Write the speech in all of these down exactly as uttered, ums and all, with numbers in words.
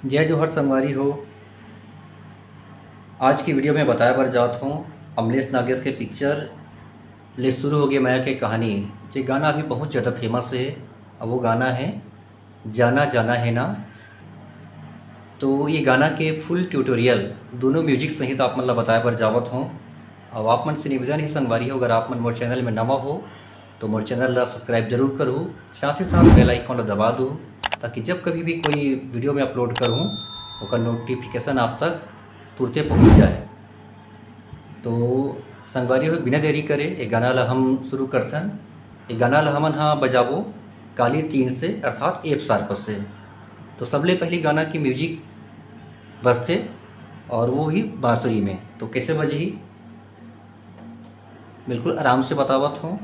जय जोहार संगवारी हो। आज की video में बताए बर जात हूँ अमलेश नागेश के पिक्चर ले शुरू होगे मया के कहानी, जे गाना अभी बहुत ज़्यादा फेमस है। अब वो गाना है जाना जाना है ना। तो ये गाना के फुल ट्यूटोरियल दोनों म्यूजिक सहित आप मन ला बताए बर जावत हूँ। अब आप मन से निवेदन है संगवारी हो, अगर आप मन मोर चैनल में नवा हो तो मोर चैनल ला सब्सक्राइब जरूर करहू, साथ ही साथ बेल आइकन ला दबा दू, ताकि जब कभी भी कोई वीडियो में अपलोड करूँ ओकर नोटिफिकेशन आप तक तुरते पहुँच जाए। तो संगवारी हो, बिना देरी करे ये गाना ला हम शुरू करथन। ये गाना ला हमन हा बजाबो काली तीन से, अर्थात एफ शार्प से। तो सबले पहली गाना की म्यूजिक बजथे और वो ही बांसुरी में। तो कैसे बजही, बिल्कुल आराम से बतावत हूँ।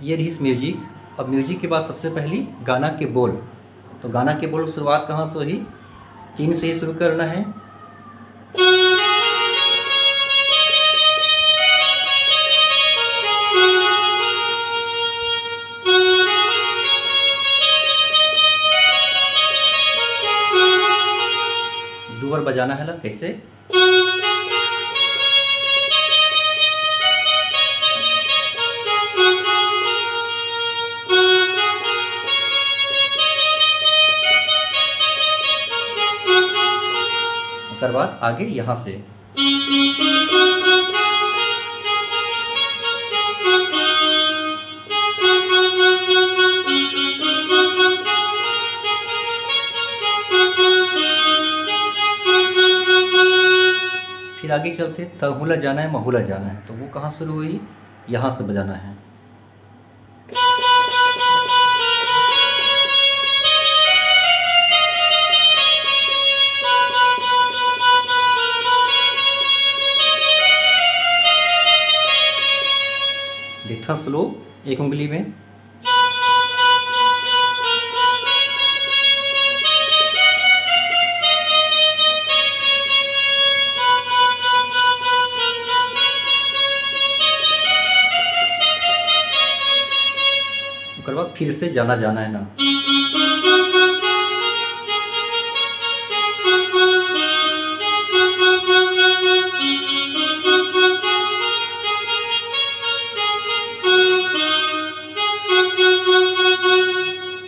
ये रहिस म्यूजिक। अब म्यूजिक के बाद सबसे पहली गाना के बोल। तो गाना के बोल शुरुआत कहाँ से होही? तीन से ही शुरू करना है। दो बार बजाना है ला, कैसे? ओकर बाद आगे यहाँ से। फिर आगे चलते, तहूला जाना है, महूला जाना है, तो वो कहाँ शुरू हुई? यहाँ से बजाना है। देखा स्लो, एक उंगली में। ओकर बाद फिर से जाना जाना है ना।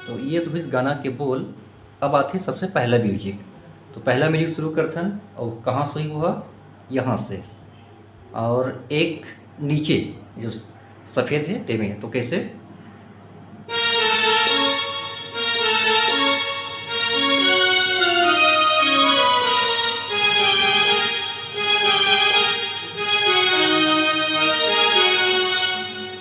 तो ये तो इस गाना के बोल। अब आथे सबसे पहला म्यूजिक। तो पहला म्यूजिक शुरू करथन और कहाँ से हुआ? यहाँ से। और एक नीचे जो सफेद है तेमे, तो कैसे?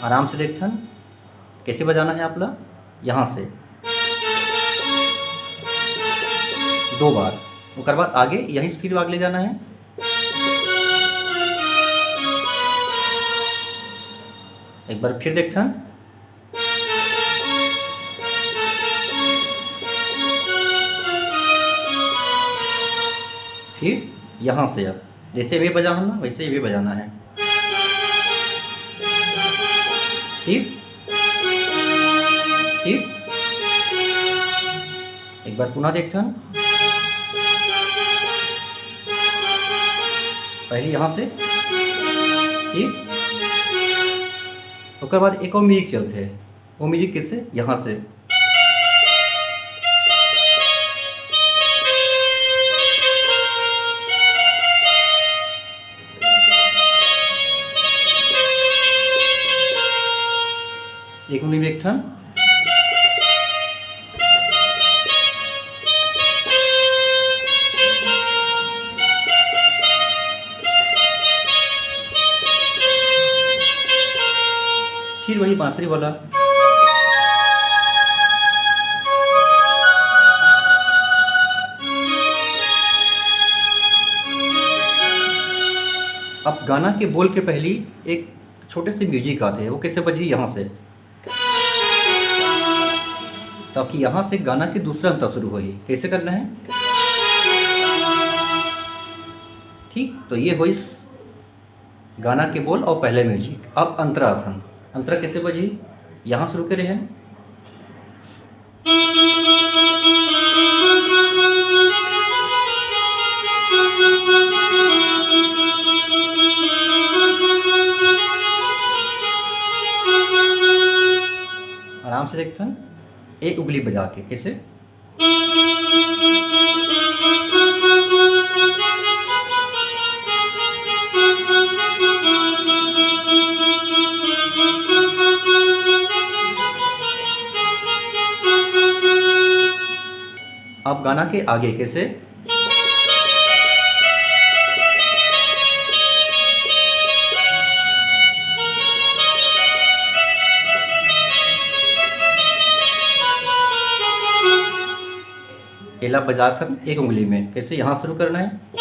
आराम से देखथन, कैसे बजाना है आप ला। यहाँ से दो बार, ओकर बाद आगे यहीं से फिर आगे ले जाना है। एक बार फिर देखथन, फिर यहाँ से अब जैसे वे बजा है ना, वैसे ही वे बजाना है। फिर, फिर एक बार पुनः देखथन। पहले यहाँ से, फिर ओकर बाद एक और म्यूजिक चलते हैं। वो म्यूजिक कैसे? यहाँ से। एक मिनट, एक ठन। फिर वही बांसुरी वाला। अब गाना के बोल के पहली एक छोटे से म्यूजिक आते हैं, वो कैसे बजी? यहाँ से। ताकि यहाँ से गाना के दूसरा अंतर शुरू होही। कैसे करना है? ठीक, तो ये होइस गाना के बोल और पहले म्यूजिक। अब अंतरा आथन। अंतरा कैसे बजी? यहाँ शुरू करे हैं। आराम से देखथन, एक उंगली बजा के। कैसे? अब गाना के आगे कैसे? एला बजात हन एक उंगली में। कैसे? यहाँ शुरू करना है।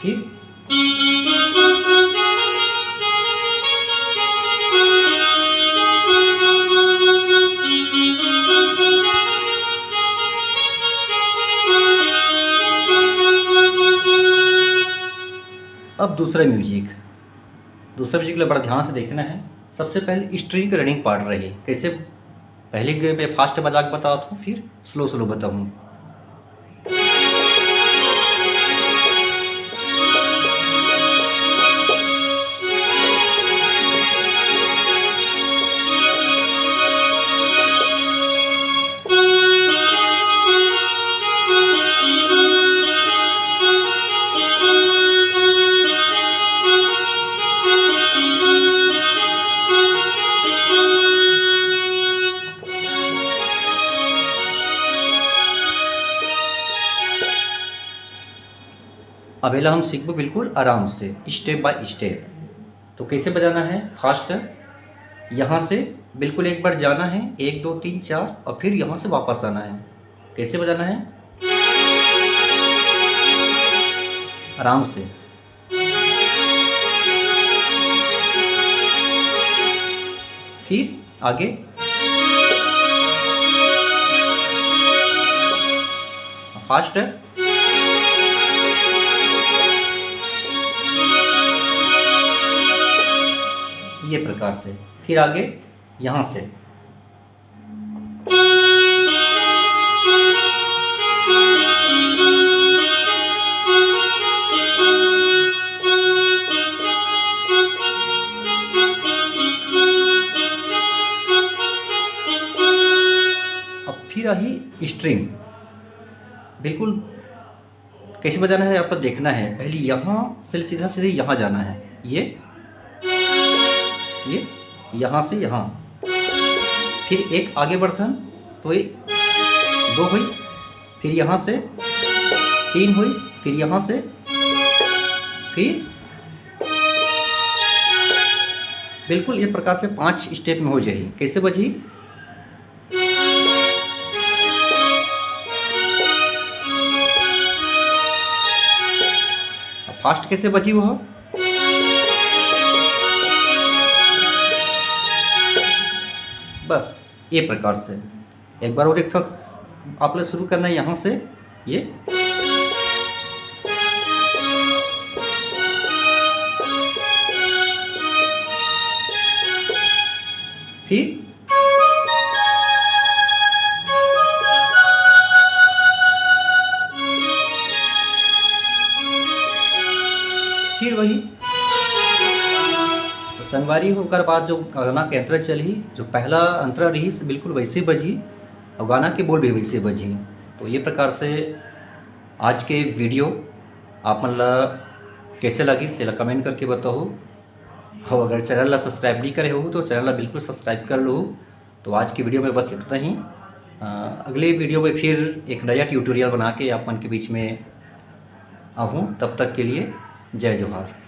ठीक। अब दूसरा म्यूजिक, दूसरा म्यूजिक ला बड़ा ध्यान से देखना है। सबसे पहले स्ट्रिंग के रनिंग पार्ट रही। कैसे? पहले ग-, मैं फास्ट बजा के बताता हूँ, फिर स्लो स्लो बताऊँ। अब एला हम सीखबो बिल्कुल आराम से, स्टेप बाय स्टेप। तो कैसे बजाना है? फास्ट, यहाँ से बिल्कुल एक बार जाना है, एक, दो, तीन, चार, और फिर यहाँ से वापस आना है। कैसे बजाना है? आराम से। फिर आगे। फास्ट। ये प्रकार से। फिर आगे यहाँ से। अब फिर आही स्ट्रिंग। बिल्कुल कैसे बजाना है आपको देखना है। पहले यहाँ से सीधा सीधे यहाँ जाना है, ये, ये, यहाँ से यहाँ, फिर एक आगे बढ़थन तो ये दो होइस, फिर यहाँ से तीन होइस, फिर यहाँ से, फिर बिल्कुल ये प्रकार से पांच स्टेप में हो जाही। कैसे बजी? फास्ट कैसे बजी वो? बस ये प्रकार से एक बार और देखता, आप लोग शुरू करना है यहाँ से, ये फिर फिर वही। तो संगवारी हो, ओकर बाद जो गाना के अंतरा चलही, जो पहला अंतरा रही, बिल्कुल वैसे बजी और गाना के बोल भी वैसे बजी। तो ये प्रकार से आज के वीडियो आप मन ला कैसे लगी, सेला कमेंट करके बताओ। और अगर चैनल ला सब्सक्राइब नहीं करे हो तो चैनल ला बिल्कुल सब्सक्राइब कर लो। तो आज की वीडियो में बस इतना ही। अ, अगले वीडियो में फिर एक नया ट्यूटोरियल बना के आप मन के बीच में आहूँ। तब तक के लिए जय जोहार।